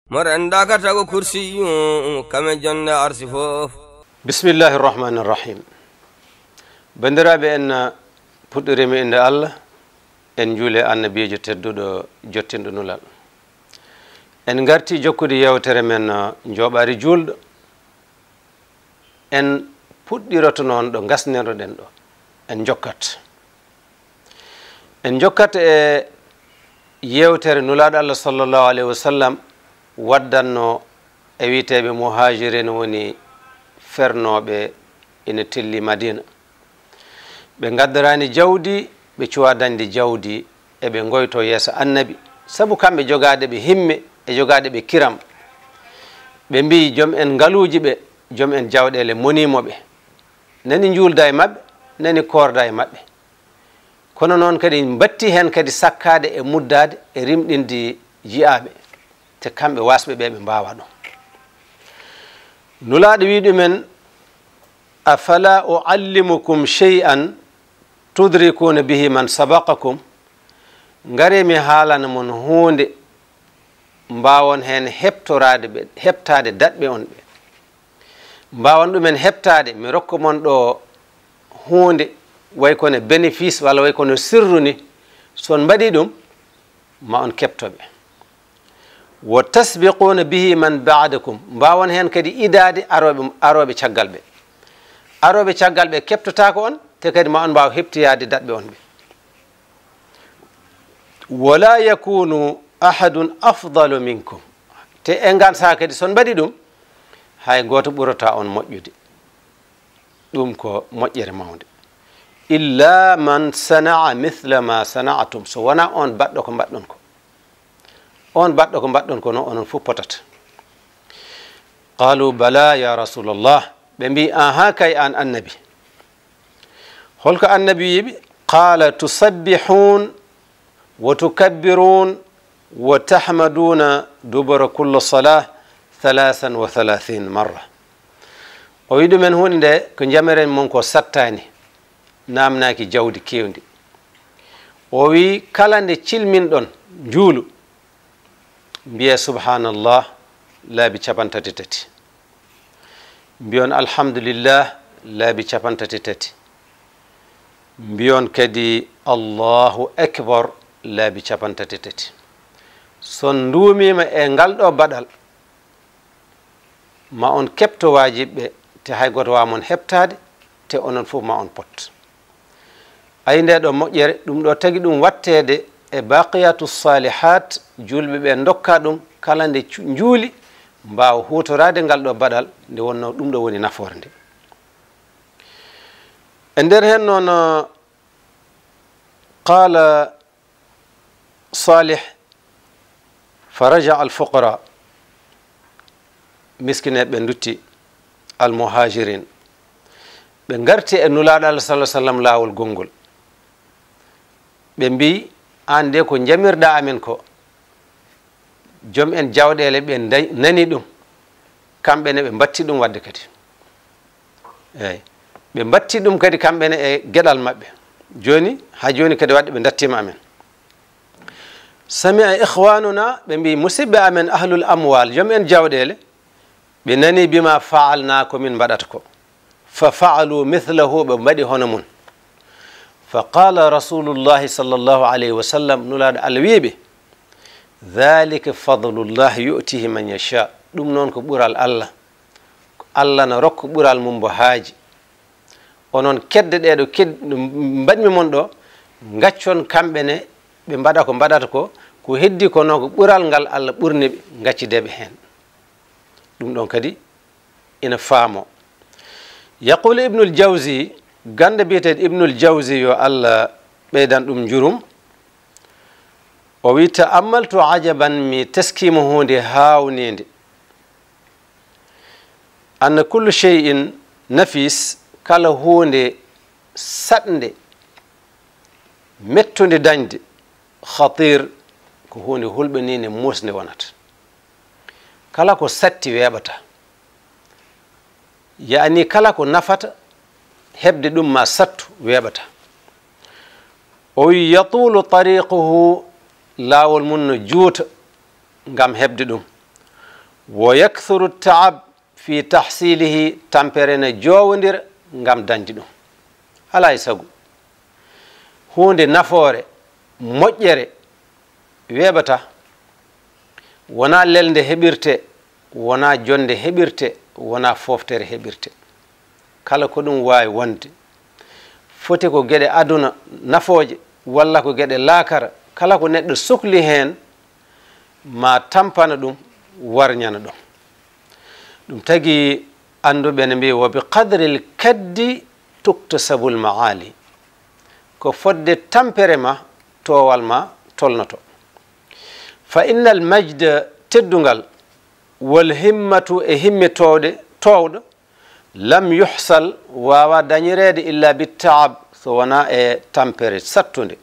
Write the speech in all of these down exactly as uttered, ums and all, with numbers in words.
Mo renndaka tago kursiyu, kame jonde arsi fof. Bismillahi rahmani rahim. Banndiraaɓe, en puɗɗirima innde Allah, en njuule annabiijo tedduɗo, jottinɗo nulal. En ngarti jokkude yeewtere men, uh, njooɓaari juulɗo. En puɗɗiroto noon ɗo ngasnirɗen ɗo. En njokkat. En njokkat e yeewtere Nulaaɗo Allah sallallahu alayhi wa sallam waddanno e wiyeteeɓe muhaajiriin, woni fernooɓe ina telli Madina. Ɓe ngaddoraani jawdi, ɓe cuwaa dañde jawdi, eɓe ngoytoo yeeso Annabi, sabu kamɓe jogaade ɓe himme e jogaade ɓe kiram. Ɓe mbiyi, "Joom en ngaluuji ɓe, joom en jawɗeele moniimo ɓe. Nani njuulda e maɓɓe, nani koorda e maɓɓe." Kono noon kadi mbatti heen kadi sakkaade e muddaade e rimɗinde jiyaaɓe, te kamɓe waasɓe ɓe, ɓe mbaawaa ɗum. Nulaaɗo wiyi ɗumen, "Afala uallimukum shay'an tudrikuna bihi man sabaqakum?" Ngaree mi haalana mon huunde mbaawon heen heɓtoraade ɓe, heɓtaade daɗɓe on ɓe. Mbaawon ɗumen heɓtaade, mi rokka mon ɗo huunde way kono bénéfice walla way kono sirru ni. So on mbaɗii ɗum, ma on keɓto ɓe. "Wa tasbiquna bihi man ba'dakum." Mbaawon heen kadi idaade arooɓe, arooɓe caggal ɓe. Arooɓe caggal ɓe keɓtotaako on, te kadi ma on mbaaw heɓtoyaade daɗɓe on ɓe. "Wala yakunu ahadun afdalu minkum." Te e ngaan saha kadi, so on mbaɗii ɗum, hay gooto ɓurataa on moƴƴude. Ɗum ko moƴƴere mawnde. "Illa man sana'a mithla ma sana'tum." So wonaa on baɗɗo ko mbaɗɗon ko. On baɗɗo ko mbaɗɗon ko, no onon fof potata. Qalu, "Bala ya Rasulallah." Ɓe mbi, "Aha kay, an Annabi." Holko Annabi wiyi ɓe? Qala, "Tusabbihun wa tukabbirun wa tahmaduna dubura kulli salah thalathan wa thalathin marra." O wi ɗumen, huunde nde ko njameren mon ko sattaani, namnaaki jawdi keewndi. O wi, kala nde cilminɗon njuulu, mbiye subhanallah laabi capantati tati. Mbiyon alhamdulillah laabi capantati tati. Mbiyon kadi Allahu akbar laabi capantati tati. So on nduumiima e ngal ɗo baɗal, ma on keɓto waajiɓe ɓe, te hay gooto waawa mon heɓtaade, te onon fof ma on pot. Ayi, nde ɗo moƴƴere, ɗum ɗo tagi ɗum watteede e baqiyatu salihat, julɓe ɓe ndokka ɗum kala nde cu-, njuuli, mbaawa huutoraade ngal ɗo baɗal, nde wonno ɗum ɗo woni nafoore nde. E nder heen noon, qala Salih, fa raja al fuqara, miskineeɓe ɓe ndutti, al muhajirin, ɓe ngarti e Nulaaɗo Allah sallallahu alaihi wasallam laawol gonngol. Ɓe mbi, "Aan de ko njamirɗaa amen ko, joom en jawɗeele ɓe nda-, nani ɗum, kamɓe ne ɓe mbatti ɗum waɗde kadi." Eey. Ɓe mbatti ɗum kadi kamɓe ne e geɗal maɓɓe. Jooni, haa jooni kadi waɗde ɓe ndattiima amen. Sami'a ikhwanuna, ɓe mbi, "Musidɓe amen ahlul amwal, joom en jawɗeele, ɓe nani bima fa'alna, ko min mbaɗata ko." Fa fa'alu mithlahu, ɓe mbaɗi hono mum. Fa qala Rasulullahi sallallahu alayhi wa sallam, Nulaaɗo Allah wiyi ɓe, "Dhalika fadlullahi yu'tihi man yasha." Ɗum noon ko ɓural Allah. Ko Allah na rokka ɓural mum mbo haaji. Onon kedde ɗee ɗo ked-, mbaɗmi mon ɗo, ngaccon kamɓe ne, ɓe mbaɗa ko mbaɗata ko, ko heddi ko noon ko ɓural ngal Allah ɓurni ɓe, ngaccidee ɓe heen. Ɗum ɗon kadi ina faamo. Yaqulu Ibnul Jawzi, gannde biyeteeɗo Ibnul Jawzi, yo Allah ɓeydan ɗum njurum, o wi, "Ta'ammaltu ajaban", mi teskiima huunde haawniinde. "Anna kullu shay'in nafis", kala huunde saɗnde, mettunde dañde, khatir, ko huunde hulɓiniinde, muusnde wonata. Kala ko satti weeɓata. Yaani kala ko nafata, heɓde ɗum ma sattu, weeɓata. O wi, "Yatulu tariquhu", laawol mum no juuta ngam heɓde ɗum. Wo yakthuru taab fi tahsilihi, tampere ne joowondira ngam dañde ɗum. Alaa e sago, huunde nafoore, moƴƴere weeɓata, wonaa lelnde heɓirte, wonaa jonnde heɓirte, wonaa fooftere heɓirte. Kala ko ɗum waawi wonde, foti ko geɗe aduna nafooje, walla ko geɗe laakara, kala ko neɗɗo sukli heen, ma tampana ɗum, warñana ɗum. Ɗum tagi annduɓe ne mbiyi, "Wa bi qadril kaddi tuktasabul maali." Ko fodde tampere ma, toowal ma tolnoto. Fa innal majda, teddungal, wal himmatu, e himme toowɗe, toowɗo, lam yuhsal, waawa dañireede, illa bi taab, so wonaa e tampere sattunde,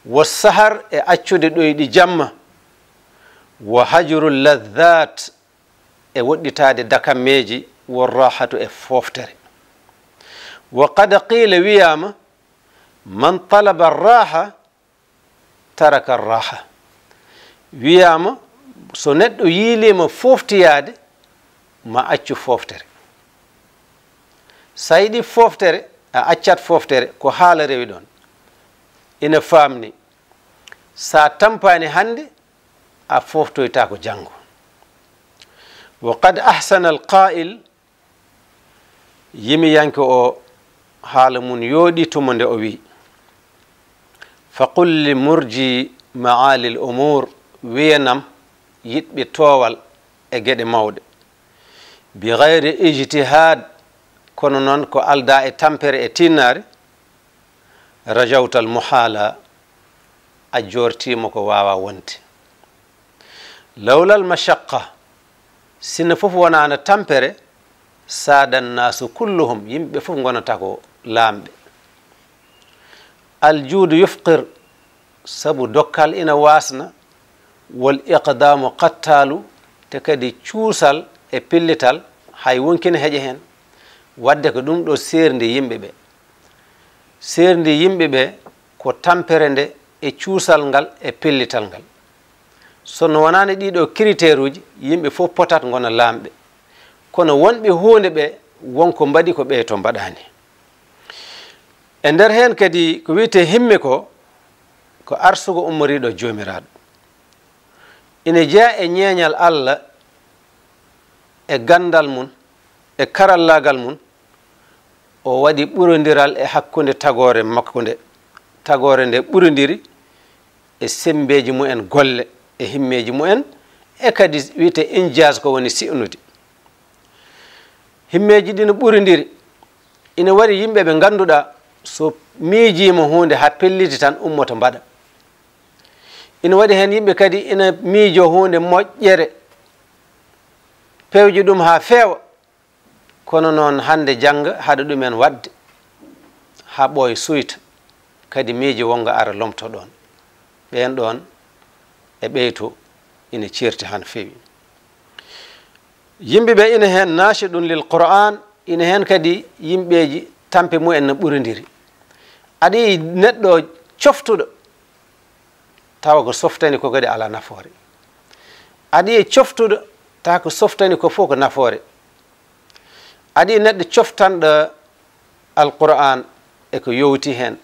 wa sahar, e accude ɗoyɗi jamma, wa hajru ladhat, e woɗɗitaade dakammeeji, wa rahatu, e fooftere. Wa qad qiila, wiyaama, man talaba raha taraka raha. Wiyaama, so neɗɗo yiiliima fooftiyaade, ma accu fooftere. So a yiɗi fooftere, a accat fooftere, ko haala rewi ɗoon. Ina faamni, so a tampaani hannde, a fooftoytaako janngo. Wa qad ahsana al qaa'il, yimiyanke o, haala mum yooɗi tuma nde o wiyi, fa qul li murji maali l umuur, wiyanam yiɗɓe toowal e geɗe mawɗe, bi gayri ijtihaad, kono noon ko aldaa e tampere e tiinnaare, rajawta al muhaala, a joortiima ko waawaa wonde. Lawla al mashaqqa, sinno fof wonaano tampere, saada annaasu kulluhum, yimɓe fof ngonata ko laamɓe. Al juudu yufqir, sabu dokkal ina waasna, wal iqdaamu qattaalu, te kadi cuusal e pellital hay wonkina heƴa heen. Wadde ko ɗum ɗo seerndi yimɓe ɓe. Seerndi yimɓe ɓe ko tampere nde e cuusal ngal e pellital ngal. So no wonaani ɗiɗo critère uji, yimɓe fof potat ngona laamɓe. Kono wonɓe huunde ɓe, won ko mbaɗi ko ɓe to mbaɗaani. E nder heen kadi ko wiyetee himme ko, ko arsugo ummoriiɗo Joomiraaɗo. Ina jeyaa e ñeeñal Alla, e ganndal mum, e karallaagal mum, o waɗi ɓurondiral e hakkunde tagoore makko nde, tagoore nde ɓurondiri e semmbeeji mumen golle, e himmeeji mumen, e kadi wiyetee injaas, ko woni si'nude. Himmeeji ɗi no ɓurondiri, ina waɗi yimɓe ɓe ngannduɗaa so miijiima huunde haa pelliti tan ummoto mbaɗa. Ina waɗi heen yimɓe kadi ina miijoo huunde moƴƴere, pewja ɗum haa feewa, kono noon hannde jannga haɗa ɗumen waɗde haa ɓooya suyta, kadi miijo wonngo ara lomto ɗoon. Ɓeen ɗoon e ɓeyto ina ceerti haa no feewi. Yimɓe ɓe ina heen naashiɗun lil Qur'aan, ina heen kadi yimɓeeji tampe mumen no ɓurondiri. Aɗa yiya neɗɗo coftuɗo, tawa ko softani ko kadi alaa nafoore. Aɗa yiya coftuɗo, tawa ko softani ko fof ko nafoore. Aɗa yiya neɗɗo coftanɗo Alqur'aan e ko yowti heen,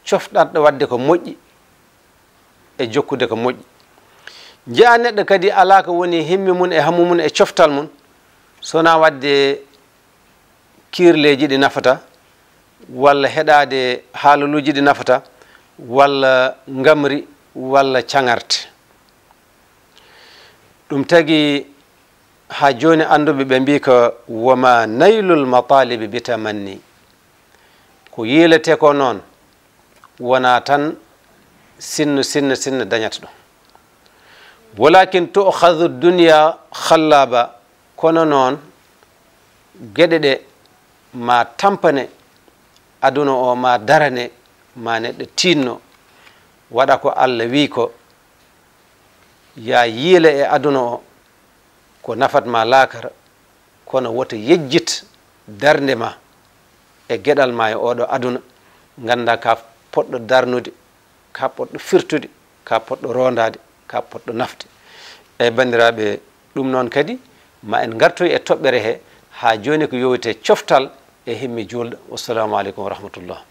coftanɗo waɗde ko moƴƴi e jokkude ko moƴƴi. Njiyaa neɗɗo kadi alaa ko woni himmi mum e hammu mum e coftal mum, so wonaa waɗde kiirleeji ɗi nafata, walla heɗaade haalaluuji ɗi nafata, walla ngamri, walla caŋarte. Ɗum tagi haa jooni annduɓe ɓe mbiyi ko, "Wa ma naylul matalibi bi tamanni." Ko yiiletee ko noon, wonaa tan sinno, sinno, sinno dañata ɗum. Walakin tu'khadhu dunya khallaba, kono noon geɗe ɗe ma tampane aduna o, ma darane, ma neɗɗo tiinno, waɗa ko Allah wiyi ko, ya yiile e aduna o ko nafat ma laakara, kono woto yejjit darnde ma e geɗal ma e oɗo aduna, ngannda ka poɗɗo darnude, ka poɗɗo firtude, ka poɗɗo rondaade, ka poɗɗo nafde. Eyi banndiraaɓe, Ɗum noon kadi, ma en ngartoy e toɓɓere he, haa jooni ko yowite coftal e himmi juulɗo. Wassalamu aleykum wa rahmatullah.